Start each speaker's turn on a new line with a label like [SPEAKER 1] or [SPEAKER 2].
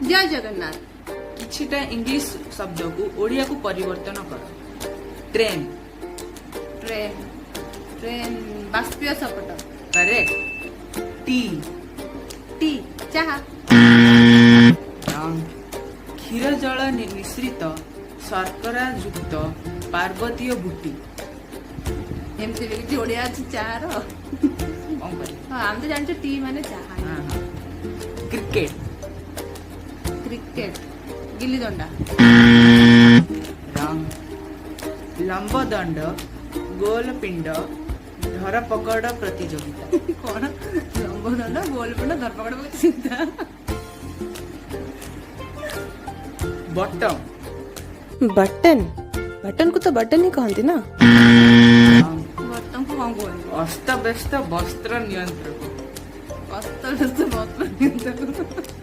[SPEAKER 1] ଜୟ ଜଗନ୍ନାଥ।
[SPEAKER 2] କିଛିଟା ଇଂଲିଶ ଶବ୍ଦକୁ ଓଡ଼ିଆକୁ ପରିବର୍ତ୍ତନ କର। ଟ୍ରେନ୍।
[SPEAKER 1] ଟ୍ରେନ୍, ଟ୍ରେନ୍, ବାଷ୍ପୀୟ ଶକଟ।
[SPEAKER 2] କରେକ୍ଟ। ଟି।
[SPEAKER 1] ଟି, ଚାହା।
[SPEAKER 2] କ୍ଷୀର ଜଳ ମିଶ୍ରିତ ଶର୍କରା ଯୁକ୍ତ ପାର୍ବତୀୟ ବୁଟି।
[SPEAKER 1] ଏମିତି ବି କିଛି ଓଡ଼ିଆ ଅଛି ଚାହାର?
[SPEAKER 2] କଣ କରିବି?
[SPEAKER 1] ହଁ, ଆମେ ତ ଜାଣିଛୁ ଟି ମାନେ ଚାହା।
[SPEAKER 2] ହଁ। କ୍ରିକେଟ।
[SPEAKER 1] କ୍ରିକେଟ, ଗିଲି ଦଣ୍ଡା।
[SPEAKER 2] ରଙ୍ଗ। ଲମ୍ବ ଦଣ୍ଡ, ଗୋଲ ପିଣ୍ଡ, ଧରପକଡ଼ ପ୍ରତିଯୋଗିତା।
[SPEAKER 1] କଣ? ଲମ୍ବ ଦଣ୍ଡ, ଗୋଲ ପିଣ୍ଡ, ଧରପକଡ଼ ପ୍ରତିଯୋଗିତା।
[SPEAKER 2] ବଟମ।
[SPEAKER 3] ବଟନ, ବଟନକୁ ତ ବଟନ ହିଁ କହନ୍ତି ନା।
[SPEAKER 1] ବଟମକୁ କଣ କୁହନ୍ତି?
[SPEAKER 2] ଅସ୍ତବ୍ୟସ୍ତ ବସ୍ତ୍ର ନିୟନ୍ତ୍ରକ।
[SPEAKER 1] ଅସ୍ତବ୍ୟସ୍ତ ବସ୍ତ୍ର ନିୟନ୍ତ୍ରକ।